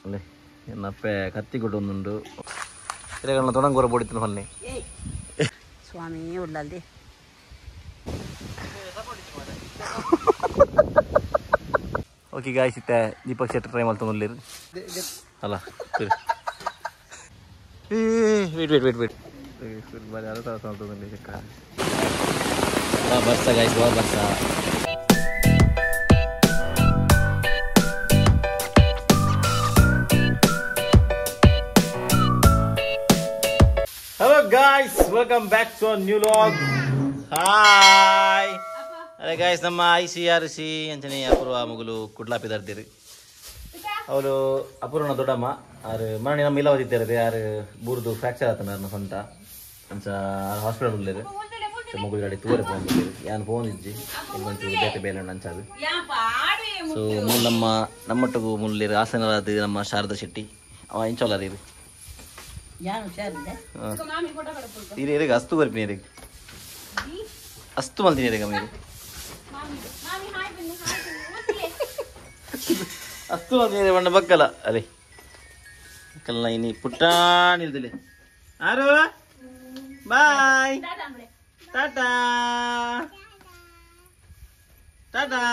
ಅಲ್ಲೇ ನಪ್ಪೆ ಕತ್ತಿ ಕೊಟ್ಟೊಂದುಂಡು ತಿರಗಣ್ಣ ತೊಡಂಗೋರ ಬೋಡಿತ್ತು ಹೊನ್ನೆ ಸ್ವಾಮಿ ಉಳ್ಳಲ್ದಿ okay guys ಇತ್ತೆ ದೀಪಕ್ ಶೆಟ್ಟಿ ಟ್ರೈ ಮಾಡ್ತೊಂದು ಅಲ್ಲ ವೇಟ್ ವೇಟ್ ವೇಟ್ ವೇಟ್ ಬರ್ಸ ಗಾಯ್ಸ್ ವಾ ಬರ್ಸ. Hello guys, welcome back to a new vlog. Hi. ಅರೆ ಗಾಯ್ಸ್ ನಮ್ಮ I C R C ಅಂಚನೆ ಅಪೂರ್ವ ಮುಗುಲು ಕುಡ್ಲಾಪಿದಾರ್ದಿರಿ. ಅವರು ಅಪೂರ್ವನ ದೊಡ್ಡಮ್ಮ ಆರು ಮರಣಿ ನಮ್ಮ ಇಲ್ಲವದಿದ್ದಾರೆ ಯಾರು ಬೂರ್ದು ಫ್ರಾಕ್ಚರ್ ಆತನ ಅವ್ರನ್ನ ಸ್ವಂತ ಅಂಚ ಹಾಸ್ಪಿಟಲ್ ಉಳ್ಳೇರು ಮಗುಲು ಗಾಡಿ ತೂರೆ ಫೋನ್ ಯಾನು ಫೋನ್ ಇಜ್ಜಿ ಒಂಚೂರು ಬೇತೆ ಬೇಲೆ ಅಂಚಾದು. ಸೊ ಮೂಲ ನಮ್ಮ ನಮ್ಮೊಟ್ಟಿಗೂ ಮುಲ್ಲೇರು ಹಾಸನರಾದ ನಮ್ಮ ಶಾರದಾ ಶೆಟ್ಟಿ ಅವ ಇಂಚೋಲಾರಿ ಇರು ಅಸ್ತು ಬರ್ಪಿನಿ ಇರಿಗೆ ಅಸ್ತು ಮಲ್ತೀನಿ ಇರಿಗೆ మీరు ಅಸ್ತು ಮಲ್ತೀನಿ ಬಣ್ಣ ಬಕ್ಕಲ ಅರೆ ಬಕ್ಕಲ್ಲ ಇನಿ ಪುಟ್ಟಾಣಿಲ್ದಿಲೆ ಆರು ಬಾಯ್ ಟಾಟಾ ಟಾಟಾ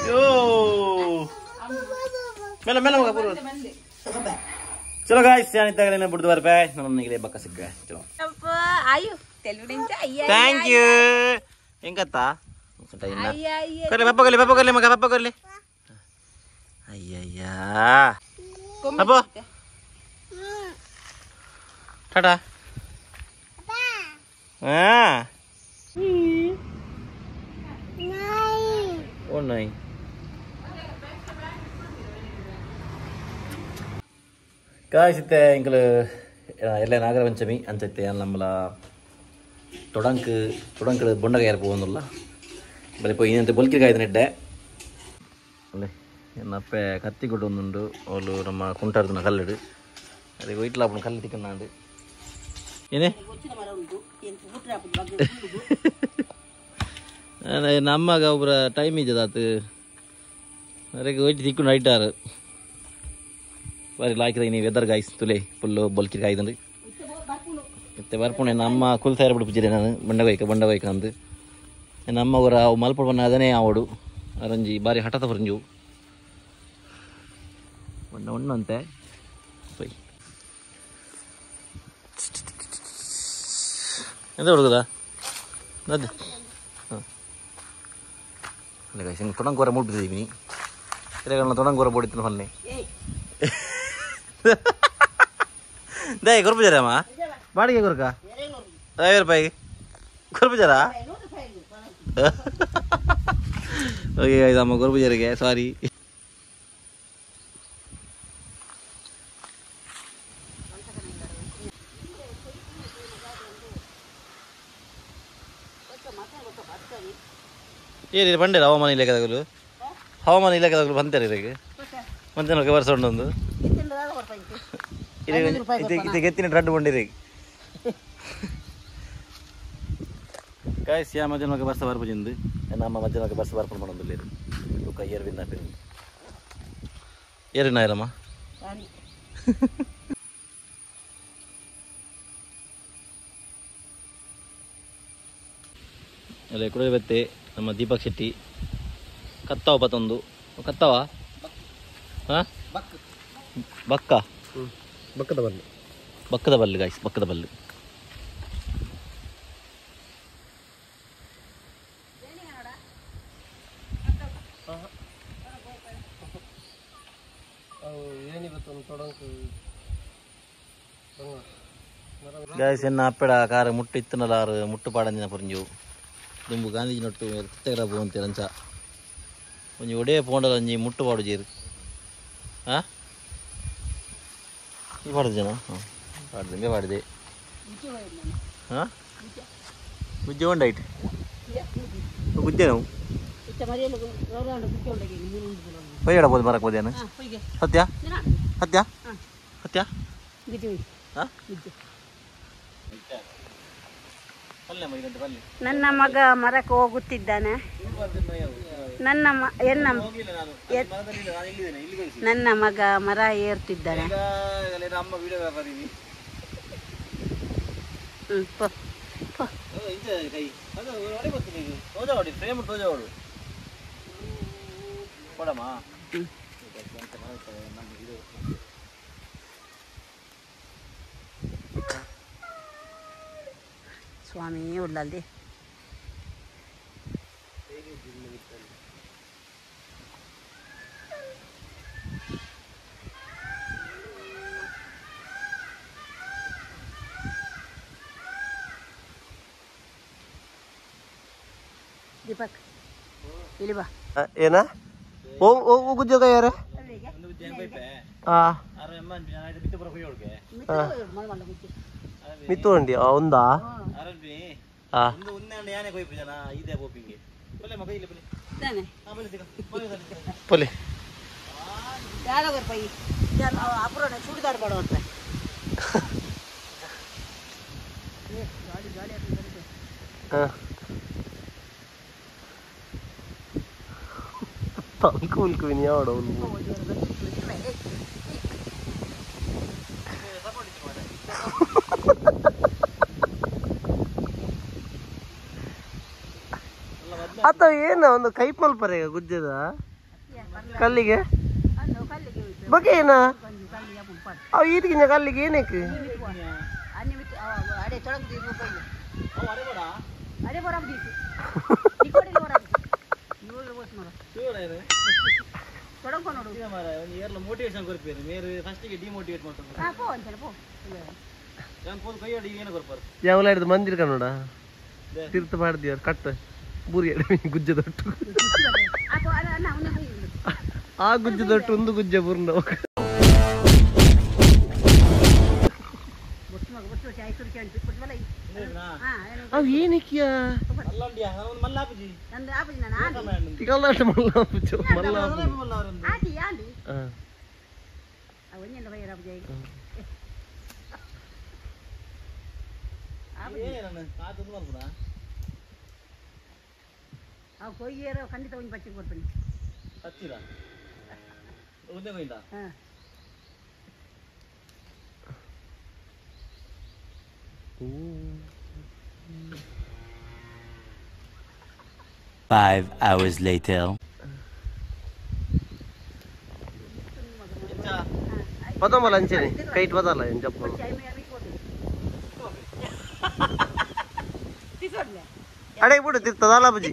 ಯೋ मेला मेला मगा पूरा. चलो गाइस यानी तगले बुधवार पे नन्नಗೆ ಬಕ್ಕ ಸಿಕ್ಕ. ಚಲೋ ಅಪ್ಪ ಆಯು ತೆಲುಗಿಂಚ ಅಯ್ಯ thank you ಎಂಗತ್ತ ಅಯ್ಯ ಅಯ್ಯ ಕರ್ಲೆ ಪಪ್ಪ ಕರ್ಲೆ ಪಪ್ಪ ಕರ್ಲೆ ಮಗ ಪಪ್ಪ ಕರ್ಲೆ ಅಯ್ಯಯ್ಯ ಅಪ್ಪ ಟಾಟಾ ಹಾ ನೈ ಓ ನೈ ಕಾಯಿಸುತ್ತೆ ಎಂಕಲು ಎಲ್ಲ ನಾಗರಪಂಚಮಿ ಅಂಚತ್ತೆ ನಮ್ಮಲ ತೊಡಂಕ್ ತೊಡಂಕ್ ಬೊಂಡಗಾಯ ಪೋವೊಂದುಲ್ಲ ಬರೀ ಪೋಯಿ ಇಂತೆ ಬೊಲ್ಕಿ ಕಾಯ್ದ ನೆಡ್ಡೆ ಅಲ್ಲೇ ನಪ್ಪೆ ಕತ್ತಿ ಕೊಟ್ಟೊಂದುಂಡು ಅವಳು ನಮ್ಮ ಕುಂಟಾರ್ದನ ಕಲ್ಲಿಡು ಅದೇ ವೈಟ್ಲಾಪುನ ಕಲ್ಲು ತಿಕ್ಕಂಡು ಏನೇ ನಮ್ಮಗ ಒಬ್ಬರ ಟೈಮ್ ಇದ್ದದಾತು ಅದಕ್ಕೆ ವೈಟ್ ತಿಕ್ಕೊಂಡು ಐಟಾರು ಬಾರಿ ಲಾಯ್ಕಿದ ನೀ ವೆದರ್ ಗಾಯ್ಸ್ ತುಲೆ ಫುಲ್ಲು ಬೊಲ್ಕಿ ಕಾಯ್ದಂದು ಮತ್ತೆ ಬರ್ಪುಣೆ ನಮ್ಮ ಕುಲ್ ತಯಾರು ಬಿಡ್ಪುಜಿರೆ ನಾನು ಬಂಡಗೋಯ್ಕ ಬಂಡಗೋಯ್ಕ ಅಂದು ನಮ್ಮ ಅವರ ಅವು ಮಲ್ಪಡು ಬಣ್ಣ ಅದನ್ನೇ ಆವಡು ಅರಂಜಿ ಬಾರಿ ಹಠತ ಪುರಂಜು ಬಣ್ಣ ಒಣ್ಣಂತೆ ಪೈ ಎಂತ ಹುಡುಗದ ಅದೇ ಹಾಂ ಅಲ್ಲ ಗಾಯ್ಸ್ ಹಿಂಗೆ ತೊಡಂಗೋರ ಮೂಡ್ಬಿಟ್ಟಿದ್ದೀವಿ ತಿರಗಣ್ಣ ತೊಡಂಗೋರ ಬೋಡಿತ್ತು ಹೊನ್ನೆ ದಯ ಕೊರ್ಪುಜಾರಮ್ಮ ಬಾಡಿಗೆ ಕೊರ್ಕ 5 ರೂಪಾಯಿ ಕೊರ್ಪುಜಾರಾ. ಓಕೆ ಗಾಯ್ಸ್ ಅಮ್ಮ ಕೊರ್ಪುಜಾರಿಗೆ ಸಾರಿ. ಏರಿ ಬಂಡೇರ ಹವಾಮಾನ ಇಲಾಖೆದಾಗಲು ಹವಾಮಾನ ಇಲಾಖೆದಾಗಲು ಬಂತಾರೆ ಇದಕ್ಕೆ ಮಂಚನಕ್ಕೆ ವರ್ಷ ಉಂಟೊಂದು ಇದಕ್ಕೆ ರಡ್ಡು ಬಂಡಿರಿ ಗಾಯ್ಸ್ ಯಾ ಮಧ್ಯಾಹ್ನಕ್ಕೆ ಬರ್ಸ ಬರ್ಪುಜಿಂದು ನಮ್ಮ ಮಧ್ಯಾಹ್ನಕ್ಕೆ ಬರ್ಸ ಬರ್ಪು ಮಾಡೋದಿಲ್ಲ ತೂಕ ಏರ್ವಿಂದ ಏರಿನ ಇರಮ್ಮ ಅಲ್ಲೇ ಕುಡಿಬತ್ತೆ ನಮ್ಮ ದೀಪಕ್ ಶೆಟ್ಟಿ ಕತ್ತವ ಪತ್ತೊಂದು ಕತ್ತವ ಹಾಂ ಬಕ್ಕ ಬಕ್ಕದ ಬಲ್ಲು ಬಕ್ಕದ ಬಲ್ಲು ಗಾಯ್ಸ್ ಬಕ್ಕದ ಬಲ್ಲು. ಗಾಯ್ಸ್ ಎನ್ನ ಅಪ್ಪೆಡ ಕಾರು ಮುಟ್ಟು ಇತ್ತನಲಾರು ಮುಟ್ಟು ಪಾಡಂಜಿನ ಪುರಿಂಜು ದುಂಬು ಗಾಂಧೀಜಿ ನೊಟ್ಟು ತಿತ್ತಗರ ಪೋವಂತೆ ಅಂಚ ಒಂಜಿ ಒಡೇ ಪೋಂಡಲ ಒಂಜಿ ಮುಟ್ಟು ಪಾಡು ಜೇರು ಹಾಂ ಈ ಪಾಡ್ದು ಜನ ಹಾಂ ಪಾಡ್ದು ಹಿಂಗೆ ಪಾಡಿದೆ ಹಾಂ ಗುಜ್ಜೆ ಉಂಡೈಟ್ ಗುಜ್ಜೆ ನಾವು ಪೊಯ್ಯಡ ಬೋದು ಮರಕ್ಕೆ ಹೋದೇನು ಸತ್ಯ ಸತ್ಯ ಸತ್ಯ ಹಾಂ ನನ್ನ ಮಗ ಮರಕ್ಕೆ ಹೋಗುತ್ತಿದ್ದಾನೆ. ನನ್ನ ನನ್ನ ಮಗ ಮರ ಏರ್ತಿದ್ದಾನೆ. ಸ್ವಾಮಿ ಉಳ್ಳಲ್ಲಿ ದೀಪಕ್ ಇಲ್ಲಿ ಬಾ. ಏನ ಓ ಗುಜ್ಜೋಗ ಯಾರ? ಮಿತ್ತು ಉಂಡಿ ಒಂದಾ? ಪೊಲೆ ತಲ್ಕು ಉಲ್ಕು ವಿನಿಯಾಡ ಅತ್ತ ಏನ ಒಂದು ಕೈಪ್ ಮಲ್ಪರೆ ಗುಜ್ಜದ ಕಲ್ಲಿಗೆ ಬಗೆ ಏನ ಅವು ಈಟಿಗಿಂಜ ಕಲ್ಲಿಗೆ ಏನಕ್ಕೆ ಯಾವಲ ಹಿಡಿದು ಮಂದಿರ ಕನ್ನಡ ತೀರ್ಥ ಮಾಡಿದೀವ ಕಟ್ಟ ಬೂರಿ ಗುಜ್ಜೆ ದೊಟ್ಟು ಆ ಗುಜ್ಜೆ ದೊಟ್ಟು ಒಂದು ಗುಜ್ಜೆ ಬೂರ್ನ ಅವು ಏನಕ್ಕಿಯ ಖಂಡಿತ ಒಂದು ಬಚ್ಚಿಗೆ ಕೊಡ್ತೀನಿ. Five hours later. ಪದಮಲ್ಲ ಅಂಚೆನೆ ಕೈಟ್ ಪದಲ್ಲ ಏನು ಜಪ್ಪ ಅಡೆ ಬಿಡು ತಿರ್ತದಲ್ಲ ಬುಜಿ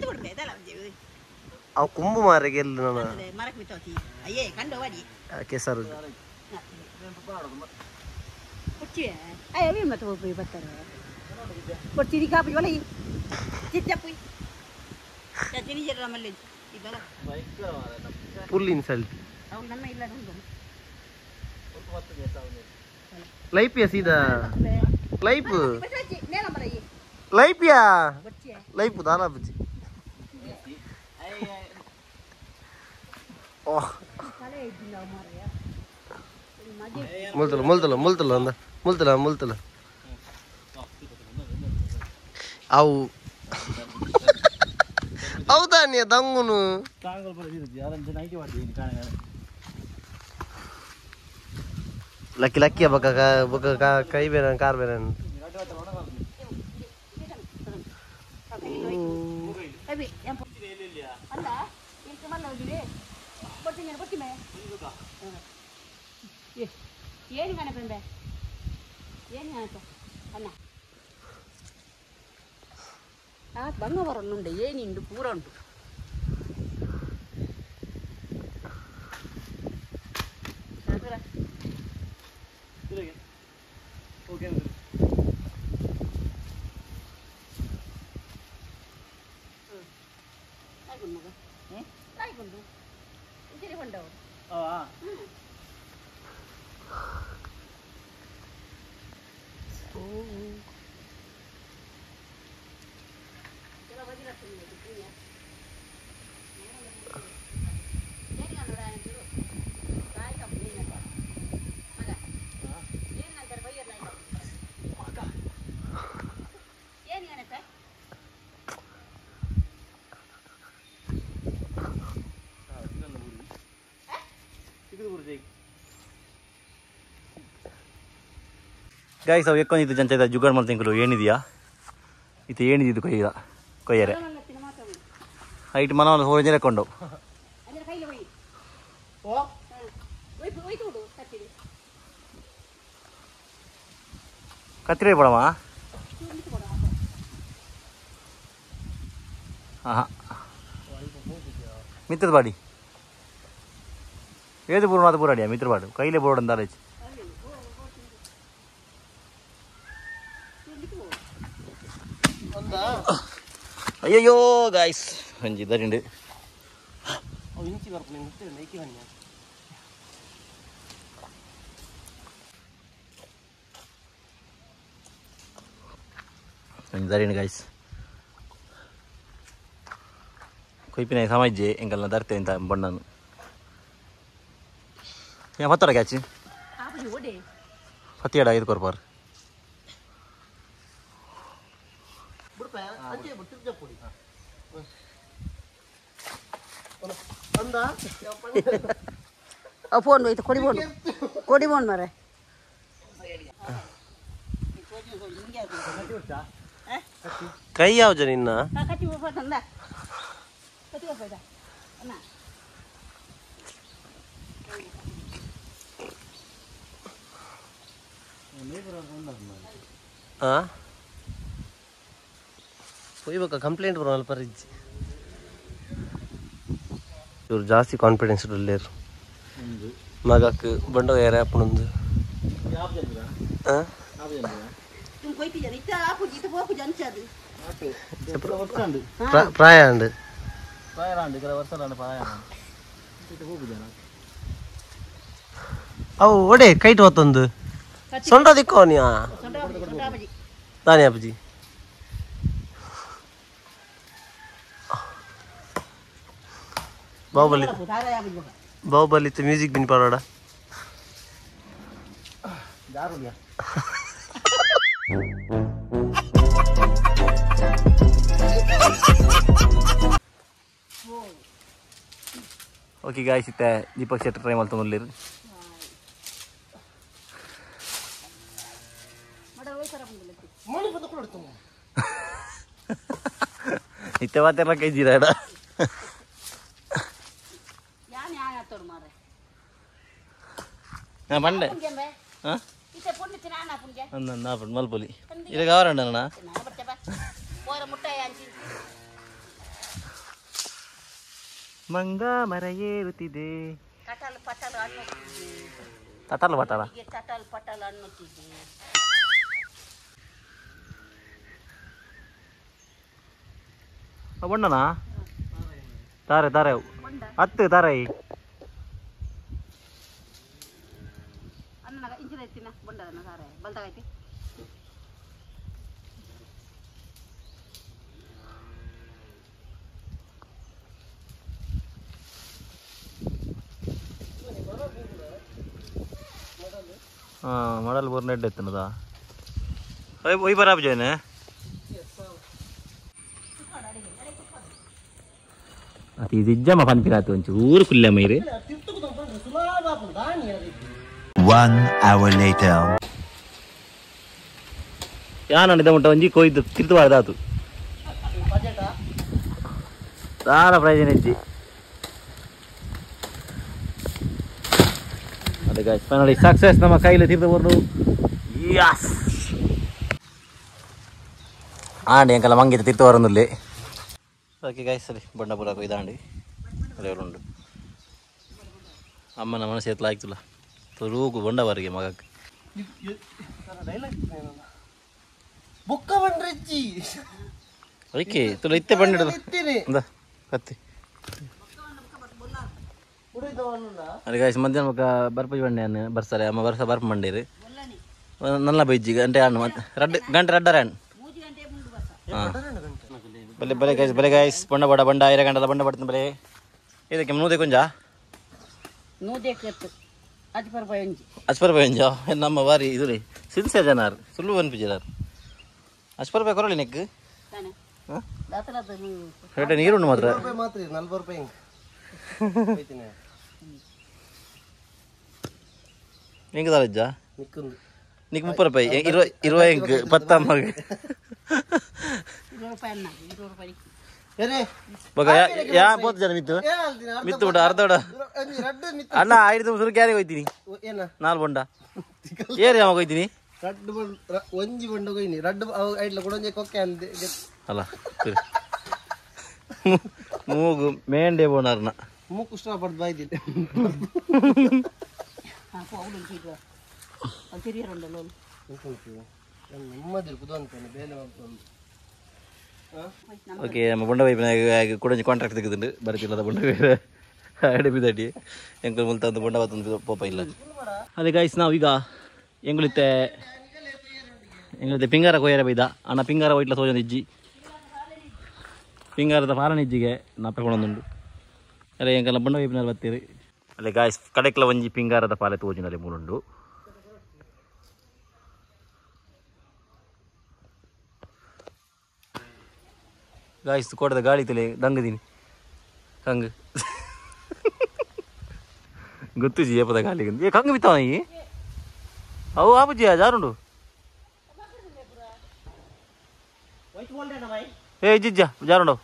ಅವು ಕುಂಬು ಮಾರಿಗೆ ಎಲ್ಲಿ ನಾನು ಕೆಸರು ಫುಲ್ ಇನ್ಸಲ್ಟ್ ಲೈಪಿಯ ಸೀದಾ ಲೈಪ್ ಲೈಪಿಯಾ ಲೈಪ್ ದಾಲ ಬುಜಿ ಮುಲ್ತಲ ಮುಲ್ತಲ ಮುಲ್ತಲ ಅಂದ ಮುಲ್ತಲ ಮುಲ್ತಲ ಅವು ಹೌದಾ ನೀ ದಂಗುನು ಲಕ್ಕಿ ಲಕ್ಕಿಯ ಬಕ್ಕ ಬಕ್ಕ ಕೈ ಬೇರೆ ಕಾರ್ ಬೇರೆ ಏನು ಕಾಣಕೊಂಡೆ ಏನು ಕಾಣಕ ಅಣ್ಣ ಆ ಬಂಗ ಬರಲ್ಲುಂಡೆ ಏನಿಂಡು ಪೂರ ಉಂಟು. ಗಾಯ್ಸ್ ಅವು ಎಕ್ಕೊಂದಿತ್ತು ಜಂಚ ಜುಗಾಡ್ ಮಾಡ್ತಿಂಕಲು ಏನಿದೆಯಾ ಇದು ಏನಿದ್ದು ಕೊಯ್ಯ ಕೊಯ್ಯರೆ ಹೈಟ್ ಮನವನ್ನು ಹೋಗಿ ಕೊಂಡು ಕತ್ತಿರೇ ಪಡಮ್ಮ. ಹಾಂ ಮಿತ್ರದ ಬಾಡಿ ಏದು ಪೂರ್ಣ ಪೂರಾಡಿಯಾ ಮಿತ್ರ ಬಾಡು ಕೈಲೇ ಬೋರ್ಡ್ ಅಂತ ಆಲೋಚಿ. ಅಯ್ಯಯ್ಯೋ ಗಾಯ್ಸ್ ಒಂಜಿ ದರಿಂಡು ಒಂಜಿ ದರಿಂಡು ಗಾಯ್ಸ್ ಕೊಯ್ಪಿನ ಸಮಾಜೆ ಎಂಕಲ್ನ ದರ್ತೆ ಅಂತ ಬಣ್ಣನು ಏ ಪತ್ತಡ ಕ್ಯಾಚಿ ಪತ್ತಿಯಡ ಐದು ಕೊರ್ಪಾರ್ ಫೋನ್ ಹೋಯ್ತು ಕೊಡಿ ಬೋನು ಕೊಡಿ ಬೋನ್ ಮಾರೆ. ಕೈ ಯಾವ ಜನ ಇನ್ನ ಹೋಯ್ಬೇಕ ಕಂಪ್ಲೇಂಟ್ ಬರೋಲ್ಲ ಪರಿಜ್ಜಿ. ಇವ್ರು ಜಾಸ್ತಿ ಕಾನ್ಫಿಡೆನ್ಸ್ ಇರಲೇರು ಮಗಕ್ಕೆ ಬಂಡೋ ಯಾರ ಆಪಣೊಂದು. ಪ್ರಾಯ ಅಂಡ್ ಅವು ಒಡೆ ಕೈಟ್ ಹೊತ್ತೊಂದು ಸೊಂಡ ದಿಕ್ಕೋ ನೀ ದಾನಿ ಅಪ್ಪಾಜಿ. ಬಾಹುಬಲಿ ಬಾಹುಬಲಿ ಮ್ಯೂಸಿಕ್ ಬಿನ್ ಪಾಡೋಡ. ಓಕೆ ಗಾಯ್ಸ್ ಇತ್ತೆ ದೀಪಕ್ ಶೆಟ್ಟಿ ಟ್ರೈ ಮಾಡ್ಕೊಂಡು ಇತ್ತೆ ಮಾತೆಲ್ಲ ಕೈ ಜೀರ ಬಂಡೆ ಮಲ್ಪೊಲಿ ಇವಾಗ ಅವರಂಡ ಮಂಗ ಮರ ಏರುತ್ತಿದೆ ತಟಲ್ ಪಟಲ ಬಣ್ಣನಾ ತಾರೆ ತಾರೆ ಹತ್ತು ತಾರೆ ಮಾಡಲ್ ಬೋರ್ ನೆಡ್ ಎತ್ತನದ ಒಯ್ ಬರಾಬ್ ಜೋಯ್ನೆ ಅದು ಇಜ್ಜಮ್ಮ ಪನ್ಪಿರಾತು ಒಂಚೂರು ಕುಲ್ಲೆ ಮೈರು. 1 hour later. ಯಾನಂಡಿದ ಮುಟ್ಟ ಒಂಜಿ ಕೊಯ್ದು ತಿರ್ತು ಬಾರ್ದಾತು ದಾರ ಪ್ರಯೋಜನ ಇಜ್ಜಿ. ಅದೇ ಗಾಯ್ಸ್ ಫೈನಲಿ ಸಕ್ಸಸ್ ನಮ್ಮ ಕೈಲಿ ತೀರ್ಥ ಬರ್ನು. ಯಸ್ ಆಂಡಿ ಅಂಕಲ ಮಂಗಿತ ತೀರ್ಥ ಬರೋದಿಲ್ಲ. ಓಕೆ ಗಾಯ್ಸ್ ಸರಿ ಬಣ್ಣ ಪೂರ ಕೊಯ್ದಾಂಡಿ ಅದೇ ಉಂಡು ಅಮ್ಮನ ಮನಸ್ಸು ಎತ್ತಲ ಆಯ್ತಲ್ಲ ತೂಗು ಬೊಂಡ ಬಾರಿಗೆ ಮಗಕ್ಕೆ ಅದಕ್ಕೆ ತುಳು ಇತ್ತೆ ಬಂಡಿಡ ಕತ್ತಿ. ಅದೇ ಗಾಯ್ಸ್ ಮಧ್ಯಾಹ್ನ ಬೊಕ್ಕ ಬರ್ಪುಜಿ ಬಂಡೆ ಅನ್ನು ಬರ್ತಾರೆ ಅಮ್ಮ ಬರ್ಸ ಬರ್ಪು ಮಂಡೇರು ನಲ್ಲ ಬೈಜಿ ಗಂಟೆ ಹಣ್ಣು ಮತ್ತೆ ರಡ್ಡು ಗಂಟೆ ರಡ್ಡರ ಹಣ್ಣು. ಹಾಂ ಬಲೆ ಬಲೆ ಗಾಯ್ಸ್ ಬಲೆ ಗಾಯ್ಸ್ ಬಣ್ಣ ಬಡ ಬಂಡ ಐರ ಗಂಟಲ ಬಂಡ ಬಡ್ತೀನಿ ಬಲೆ. ಇದಕ್ಕೆ ನೂದೆ ಕೊಂಜ ಅಚ್ಪರ್ ಬಯಂಜ ನಮ್ಮ ಬಾರಿ ಇದು ರೀ ಸಿನ್ಸೆ ಜನಾರ್ ಸುಳ್ಳು ಅನ್ಪಿಜಾರ್ ಅಚ್ಪರ್ ರೂಪಾಯಿ ಕೊರಲಿ ನೆಕ್ ರೇಟ್ ನೀರುಂಡು ಮಾತ್ರ 40 ರೂಪಾಯಿ ನಿಂಗೆ ದಾಲಜ್ಜ ನಿಕ್ಕೊಂದು ನಿಕ್ 30 ರೂಪಾಯಿ 20 10 ಅಮ್ಮಗ 20 ರೂಪಾಯಿ ಅನ್ನ 20 ರೂಪಾಯಿ ಬಗ ಯಾ ಪೋತ ಜನ ಮಿತ್ತು ಮಿತ್ತು ಬಿಡ ಅರ್ಧ ಬಿಡ ಅಣ್ಣ 5 ಸುರು ಕ್ಯಾರಿಗೆ ಹೋಯ್ತೀನಿ 4 ಬೊಂಡ ಏರಿ ಯಾವಾಗ ಹೋಯ್ತೀನಿ ರಡ್ಡು ಒಂಜಿ ಬೊಂಡ ಹೋಯ್ನಿ ರಡ್ಡು ಐಡ್ಲ ಕೊಡೊಂಜೆ ಕೊಕ್ಕೆ ಅಂದೆ ಅಲ್ಲ ಮೂಗು ಮೇಂಡೆ ಬೋಣರ್ನ ಮೂಗು ಸ್ಟಾಪ್ ಪಡ್ದು ಬಾಯ್ದಿಲ್ಲ ಓಕೆ ನಮ್ಮ ಬೊಂಡ ವೈಪಿನ ಕೂಡ ಕಾಂಟ್ರಾಕ್ಟ್ ತೆಗೆದುಂಡು ಬರತಿಲ್ಲದ ಬೊಂಡ ಅಡಬಿದಡಿ ಎಂಕುಲು ಮುಲ್ತಂದು ಬೊಂಡ ಬತ್ತಂದು ಪೋಪ ಇಲ್ಲ ಅದೇ ಗಾಯ್ಸ್ ನಾವೀಗ ಎಂಗುಳಿತ್ತೆ ಎಂಗುಳಿತ್ತೆ ಪಿಂಗಾರ ಕೊಯ್ಯರ ಬೈದ ಅಣ್ಣ ಪಿಂಗಾರ ಒಯ್ಟ್ಲ ಸೋಜೊಂದು ಇಜ್ಜಿ ಪಿಂಗಾರದ ಪಾಲನೆ ಇಜ್ಜಿಗೆ ನಪ್ಪೆ ಕೊಡೊಂದುಂಡು ಅರೆ ಎಂಕಲ್ಲ ಬೊಂಡ ವೈಪಿನ ಬತ್ತೀರಿ ಅಲ್ಲೇ ಗಾಯ್ಸ್ ಕಡೆಕ್ಲ ಒಂಜಿ ಪಿಂಗಾರದ ಪಾಲೆ ತೋಜಿನಲ್ಲಿ ಮೂಲುಂಡು ಗಾಯ್ಸ್ ಕೋಟದ ಗಾಳಿ ತಲೆ ದಂಗದೀನಿ ಕಂಗ್ ಗೊತ್ತು ಜಿ ಏಪದ ಗಾಳಿ ಏ ಕಂಗ್ ಬಿತ್ತಾವ ಈ ಅವು ಆಪುಜಿ ಜಾರುಂಡು ಏ ಜಿಜ್ಜ ಜಾರುಂಡು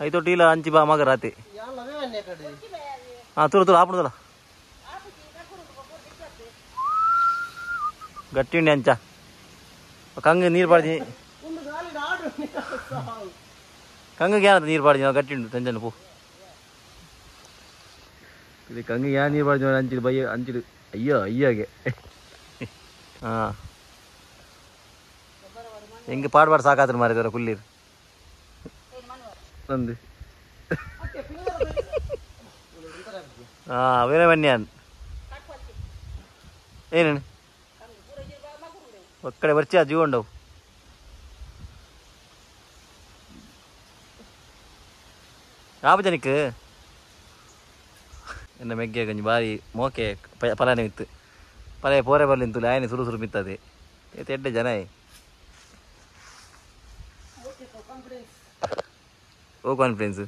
ಐತೋ ಟೀಲ ಅಂಚಿ ಬಾ ಮಗ ರಾತಿ ಹಾಂ ತುರು ತುರು ಆಪುಣದಲ್ಲ ಗಟ್ಟಿ ಉಂಡೆ ಅಂಚ ಕಂಗ್ ನೀರು ಪಾಡ್ದಿ ಕಂಗ್ ಯಾರ ನೀರು ಪಾಡ್ದಿ ನಾವು ಗಟ್ಟಿ ಉಂಡು ತಂಜನ ಪೋ ಇದು ಕಂಗ್ ಯಾ ನೀರು ಪಾಡ್ದಿ ಅಂಚಿಡು ಬಯ್ಯ ಅಂಚಿಡು ಅಯ್ಯೋ ಅಯ್ಯೋಗೆ ಹಾಂ ಹೆಂಗೆ ಪಾಡ್ಬಾರ್ದು ಸಾಕಾತ್ರ ಮಾರಿದಾರ ಕುಲ್ಲೀರು ನಂದು ಹಾಂ ಬೇರೆ ಬನ್ನಿ ಏನೇನು ಒಕ್ಕಡೆ ಬರ್ಚಿ ಆ ಜೀವ ఉండవు ಆಪಜನಿಕ್ ಎನ್ನ ಮೆಗ್ಗೆ ಕೊಂಚ ಬಾರಿ ಮೋಕೆ ಪಲಾನೆ ಇತ್ತು ಪಲಾಯ ಪೋರೆ ಬರ್ಲಿಂತು ಆಯನೆ ಸುರು ಸುರು ಮಿತ್ತದೆ ಎಡ್ಡೆ ಜನ ಓ ಕಾನ್ಫಿಡೆನ್ಸ್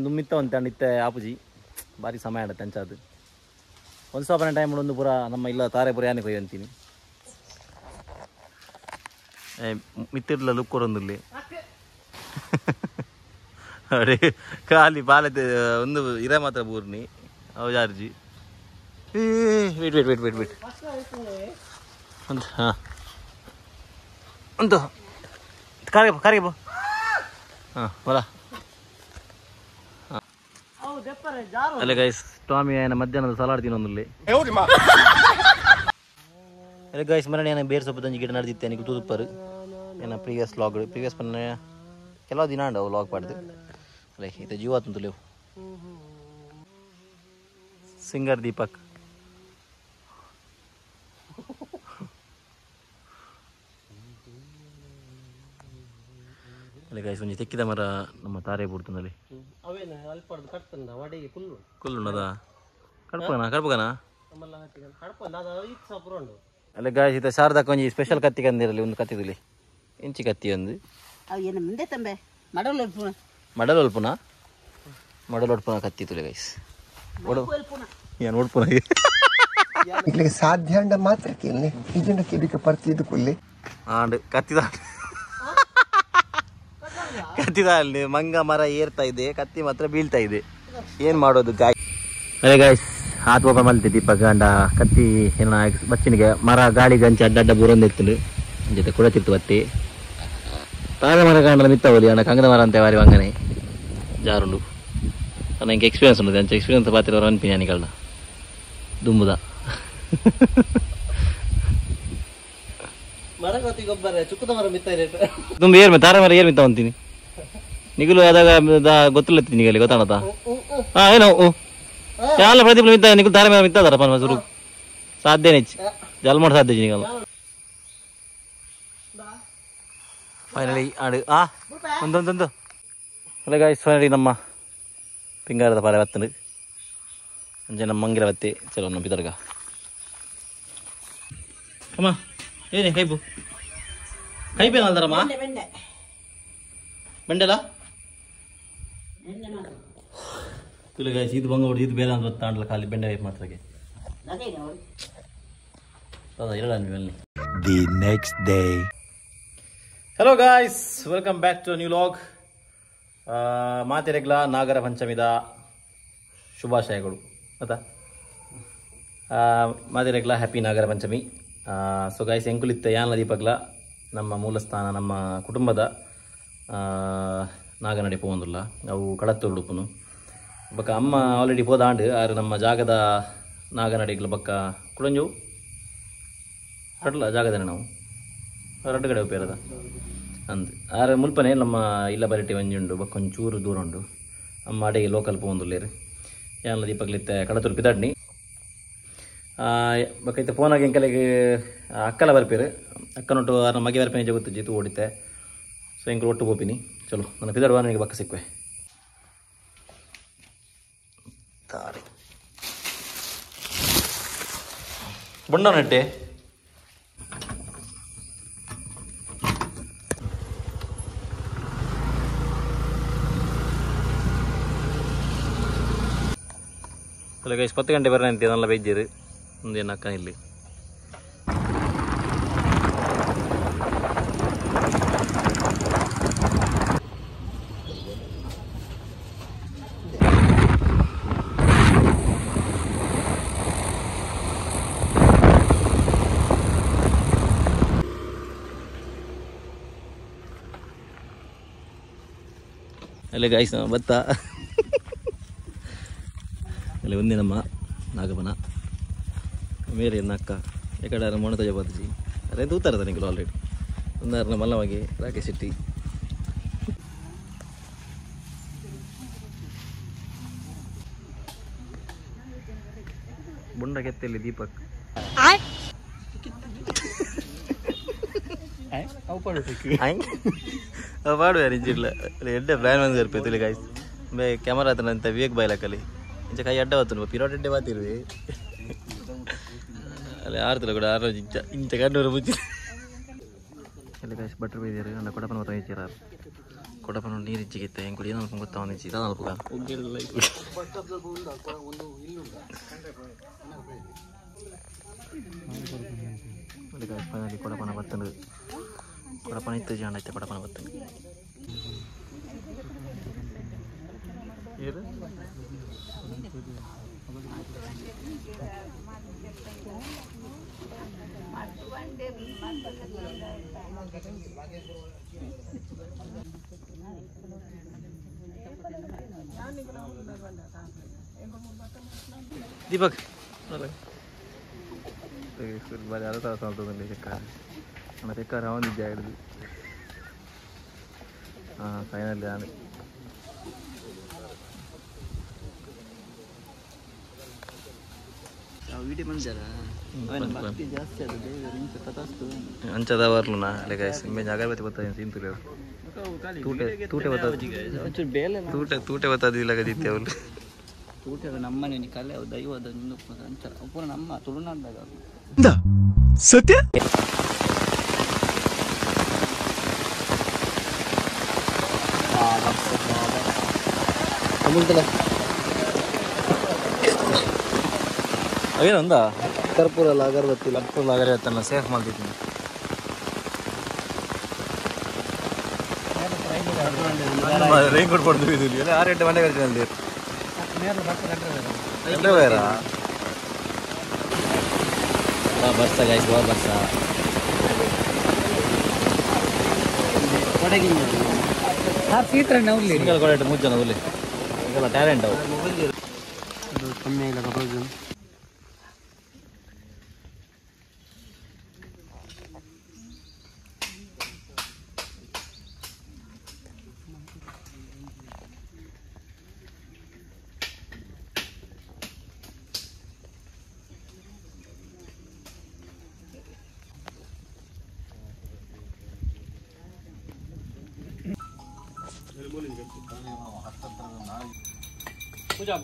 ದುಮ್ಮಿತ್ತ ಅಂತ ಇತ್ತೆ ಆಪುಜಿ ಬಾರಿ ಸಮಯ ಆಡತ್ತೆ ಅಂಚಾದು ಒಂದು ಸ್ವಲ್ಪ ಟೈಮ್ ಒಂದು ಪೂರ ನಮ್ಮ ಇಲ್ಲ ತಾರೆ ಪೂರ ಯಾನೆ ಕೊಯ್ಯ ಅಂತೀನಿ ಮಿತ್ತಿರ್ಲ ಲುಕ್ ಕೊರೊಂದುಲ್ಲಿ ಅಡೆ ಖಾಲಿ ಪಾಲತೆ ಒಂದು ಇರ ಮಾತ್ರ ಬೂರ್ನಿ ಅವು ಜಾರ್ಜಿ wait wait wait wait wait ಒಂದು ಹಾಂ ಒಂದು ಕಾರಿಗೆ ಬೋ ಕಾರಿಗೆ ಬೋ ಹಾಂ ಬಲ ಅಲ್ಲ ಗೈಸ್ ಟಾಮಿ ಏನ ಮಧ್ಯಾಹ್ನದ ಸಲಾಡ್ ತಿನ್ನೊಂದುಲ್ಲಿ ಅಲ್ಲ ಗೈಸ್ ಮರಣ ಏನ ಬೇರೆ ಸೊಪ್ಪು ದಂಜಿ ಗಿಡ ನಡೆದಿತ್ತೆ ನಿಗೆ ತೂದುಪ್ಪರು ಏನ ಪ್ರೀವಿಯಸ್ ಲಾಗ್ ಪ್ರೀವಿಯಸ್ ಪನ್ನ ಕೆಲವು ದಿನ ಅಂಡವು ಲಾಗ್ ಪಾಡ್ದು ಅಲ್ಲ ಇದು ಜೀವ ತುಂತುಲೇವು ಸಿಂಗರ್ ದೀಪಕ್ ಅಲ್ಲ ಗೈಸ್ ಒಂಜಿ ತೆಕ್ಕಿದ ಮರ ನಮ್ಮ ತಾರೆ ಬುಡ್ತನಲ್ಲಿ ಅವೇನು ಅಲ್ಪಡ್ದು ಕಟ್ತಂದ ವಡೆಗೆ ಕುಲ್ಲು ಕುಲ್ಲುಂಡದ ಕಡ್ಪಗನ ಕಡ್ಪಗನ ಕಡ್ಪಂದ ಅದು ಇತ್ತು ಸಪುರ ಉಂಡು ಅಲ್ಲ ಗಾಯ್ಸ್ ಇತ್ತ ಶಾರದಕ್ಕ ಒಂಜಿ ಸ್ಪೆಷಲ್ ಕತ್ತಿ ಕಂದಿರಲಿ ಒಂದು ಕತ್ತಿದುಲಿ ಇಂಚಿ ಕತ್ತಿ ಒಂದು ಅವು ಏನು ಮುಂದೆ ತಂಬೆ ಮಡಲ್ ಅಲ್ಪುನ ಮಡಲ್ ಅಲ್ಪುನ ಮಡಲ್ ಒಡ್ಪುನ ಕತ್ತಿ ತುಲೆ ಗೈಸ್ ಒಡು ಏನು ಒಡ್ಪುನ ಇಲ್ಲಿಗೆ ಸಾಧ್ಯ ಅಂಡ ಮಾತ್ರ ಕೇಳಿ ಇದನ್ನ ಕಿವಿಕ ಪರ್ತಿದ್ದು ಕೊಲ್ಲಿ ಆಂಡ್ ಕತ್ತಿದ ಕತ್ತಿದ ಅಲ್ಲಿ ಮಂಗ ಮರ ಏರ್ತಾ ಇದೆ ಕತ್ತಿ ಮಾತ್ರ ಬೀಳ್ತಾ ಇದೆ ಏನು ಮಾಡೋದು ಗಾಯ್ ಅರೆ ಗಾಯ್ಸ್ ಆತ್ ಓಪನ್ ಮಲ್ತಿ ದೀಪಕ್ ಗಂಡ ಕತ್ತಿ ಏನ ಬಚ್ಚಿನಿಗೆ ಮರ ಗಾಳಿ ಗಂಚಿ ಅಡ್ಡ ಅಡ್ಡ ಬೂರೊಂದಿತ್ತು ಜೊತೆ ಕುಡತಿತ್ತು ಬತ್ತಿ ತಾರ ಮರ ಕಾಂಡಲ ಮಿತ್ತ ಹೋಲಿ ಅಣ್ಣ ಕಂಗದ ಮರ ಅಂತ ವಾರಿ ವಂಗನೆ ಜಾರುಂಡು ಅಣ್ಣ ಇಂಕ ಎಕ್ಸ್ಪೀರಿಯನ್ಸ್ ಉಂಟು ಅಂಚ ಎಕ್ಸ್ಪೀರಿಯನ್ಸ್ ಪಾತಿರೋ ಅನ್ಪಿನಿ ಅನಿಕಲ್ನ ದುಂಬುದ ಮರ ಗೊತ್ತಿ ಗೊಬ್ಬರ ಚುಕ್ಕದ ಮರ ಮಿತ್ತ ದುಂಬು ಏರ್ ತಾರ ಮರ ಏರ್ ಮಿತ್ತ ಅಂತೀನಿ ನಿಗುಲು ಯಾವಾಗ ಗೊತ್ತಿಲ್ಲ ನಿಗಲಿ ಗೊತ್ತಾಣತ ಹಾ ಏನೋ ಯಾಲ ಪ್ರದೀಪ್ ಮಿತ್ತ ನಿಗುಲು ತಾರ ಮರ ಮಿತ್ತ ಅದಾರಪ್ಪ ಸುರು ಸಾಧ್ಯನೇ ಜಲ್ ಮಾಡ ಸಾಧ್ಯ ನಿಗಲ್ಲ ಫೈನಲಿ ಆಡು ಆ ಒಂದೊಂದೊಂದು ಅಲ್ಲ ಗಾಯ್ಸ್ ಫೈನಲಿ ನಮ್ಮ ಪಿಂಗಾರದ ಪಾಲೆ ಬತ್ತಂಡು ಅಂಚೆ ನಮ್ಮ ಮಂಗಿರ ಬತ್ತಿ ಚಲೋ ನಮ್ಮ ಪಿತರ್ಗ ಅಮ್ಮ ಏನೇ ಕೈಪು ಕೈಪೇನಲ್ದಾರಮ್ಮ ಬೆಂಡೆಲ ತುಲೆ ಗಾಯ್ಸ್ ಇದು ಬಂಗ ಹೊಡೆದು ಇದು ಬೇರೆ ಅಂತ ಗೊತ್ತಾಂಡ್ಲ ಖಾಲಿ ಬೆಂಡೆ ವೈಪ್ ಮಾಡ್ತಾರೆ ಅದ ಇಲ್ಲ ಅಲ್ಲಿ. The next day. Hello guys, welcome back to new vlog. ಮಾತೆರೆಗ್ಲ ನಾಗರ ಪಂಚಮಿದ ಶುಭಾಶಯಗಳು ಗೊತ್ತಾ. ಮಾತೆರೆಗ್ಲ ಹ್ಯಾಪಿ ನಾಗರ ಪಂಚಮಿ. ಸೊ ಗಾಯ್ಸ್ ಎಂಕುಲಿತ್ತ ಯಾನ್ಲ ದೀಪಗ್ಲ ನಮ್ಮ ಮೂಲಸ್ಥಾನ ನಮ್ಮ ಕುಟುಂಬದ ನಾಗನಡೆ ಪೋಂದುಲ್ಲ ಅವು ಕಡತ್ತೂರು ಉಡುಪುನು ಬೊಕ್ಕ ಅಮ್ಮ ಆಲ್ರೆಡಿ ಪೋದಾಂಡು ಆರು ನಮ್ಮ ಜಾಗದ ನಾಗನಡೆಗ್ಲ ಬೊಕ್ಕ ಕುಡಂಜವು ರಡ್ಲ ಜಾಗದನೆ ನಾವು ರಡ್ಡು ಕಡೆ ಉಪಯೋಗದ ಅಂದ್ ಆರು ಮುಲ್ಪನೆ ನಮ್ಮ ಇಲ್ಲ ಬರಟಿ ಒಂಜಿ ಉಂಡು ಬೊಕ್ಕ ಒಂಚೂರು ದೂರ ಉಂಡು ಅಮ್ಮ ಅಡೆಗೆ ಲೋಕಲ್ ಪೋಂದುಲ್ಲೇರು ಯಾನ್ಲ ದೀಪಗ್ಲಿತ್ತೆ ಕಡತೂರು ಪಿದಾಡ್ನಿ ಬೊಕ್ಕ ಇತ್ತೆ ಫೋನಾಗ ಎಂಕಲೆಗ್ ಅಕ್ಕಲ ಬರ್ಪೇರು ಅಕ್ಕನೊಟ್ಟು ಆರ್ನ ಮಗೆ ಬರ್ಪೇನೆ ಜಗತ್ತು ಜಿತು ಓಡಿತೆ. ಸೊ ಎಂಕಲು ಒಟ್ಟು ಪೋಪಿನಿ. ಚಲೋ ನನ್ನ ಪಿದಾಡುವ ನನಗೆ ಬಕ್ಕ ಸಿಕ್ಕುವೆ ತಾರೆ ಬೊಂಡ ನೆಟ್ಟೆ ಹಲೋ ಗೈಸ್ 10 ಗಂಟೆ ಬರೋಣ ಅಂತ ನಲ್ಲ ಬೈದ್ದೀರು ಒಂದೇನು ಅಕ್ಕ ಇಲ್ಲಿ ಅಲ್ಲೇ ಗಾಯ್ಸ್ ಭತ್ತ ಅಲ್ಲಿ ಒಂದೇ ನಮ್ಮ ನಾಗಪ್ಪನ ಮೇರೆ ಅಕ್ಕ ಎಕಡೆ ಮೊಣ ತಜ ಅರೆ ತೂತಾರೆ ನಿಂಗೆ ಆಲ್ರೆಡಿ ಒಂದಾರ ಮಲ್ಲವಾಗಿ ರಾಕೇಶ್ ಶೆಟ್ಟಿ ಬುಂಡ ಕೆತ್ತಲ್ಲಿ ದೀಪಕ್ ಪಾಡುವ ಇಂಚಿಲ್ಲ ಎಡ್ಡೆ ಪ್ಲಾನ್ ಬಂದು ಇರ್ಪೆ ಗಾಯ್ಸ್ ಬೇ ಕ್ಯಾಮರಾ ಹತ್ರ ವಿವೇಕ್ ಬಾಯ್ಲಕ್ಕಲ್ಲಿ ಇಂಚ ಕೈ ಅಡ್ಡ ಬತ್ತುಂಡು ಪಿರೋಟ್ ಎಡ್ಡೆ ಬಾತಿರುವೆ ಅಲ್ಲಿ ಆರ್ತಲ್ಲ ಕೂಡ ಆರು ಇಂಚ ಇಂಚ ಕಣ್ಣೂರು ಬುಚ್ಚಿ ಅಲ್ಲಿ ಗಾಯ್ಸ್ ಬಟ್ರ್ ಬೈದಿರು ಅಂಡ ಕೊಡಪನ ಬತ್ತ ಇಚ್ಚಿರ ಕೊಡಪನ ನೀರು ಇಚ್ಚಿಗಿತ್ತೆ ಹೆಂಗೆ ಏನು ಅನ್ಕೊಂಡು ಗೊತ್ತಾವನ್ ಇಚ್ಚಿ ಇದಾದ ಅಲ್ಪ ಫೈನಲಿ ಕೊಡಪನ ಬತ್ತಂಡು ಕೊಡಪನ ಇತ್ತು ಜಾಣ ಐತೆ ಕೊಡಪನ ಬತ್ತಂಡು ಏನು ದೀಪಕ್ ಚೆಕ್ಕ ರೌಂಡ್ ಹಾಂ ಫೈನಲ್ ನಾನು ಅಂಚದ ಬರ್ಲುನಾ ಅಲ್ಲೇ ಗಾಯ್ಸ್ ಇಂಬೆ ಅಗರಬತ್ತಿ ಬತ್ತ ಸೀನ್ ತುಳಿಯರು ತೂಟೆ ತೂಟೆ ಬತ್ತ ತೂಟೆ ತೂಟೆ ಬತ್ತದಿಲ್ಲ ಗದಿತ್ತೆ ಅವಳು ತೂಟೆ ನಮ್ಮನೆ ಕಲೆ ದೈವದ ಅಂಚ ಪೂರ ನಮ್ಮ ತುಳುನಾಡ್ದಾಗ ಸತ್ಯ ಅವೇನೊಂದ ಕರ್ಪೂರ ಅಲ್ಲ ಅಗರಬತ್ತಿ ಕರ್ಪೂರ ಅಗರಬತ್ತನ್ನ ಸೇಫ್ ಮಾಡ್ತಿದ್ದೀನಿ ರೈನ್ ಕೋಟ್ ಪಡೆದು ಇದು ಆರು ಗಂಟೆ ಮನೆ ಖರ್ಚಿನಲ್ಲಿ ಬರ್ಸ ಗಾಯ್ಸ್ ಬಾ ಬರ್ಸ ಸಿಂಗಲ್ ಕೊಡೆ ಮೂರು ಜನ ಹುಲಿ ಇದೆಲ್ಲ ಟ್ಯಾಲೆಂಟ್ ಅವು ಕಮ್ಮಿ ಆಗಿಲ್ಲ ರೋಜು. ಪೂಜಾ.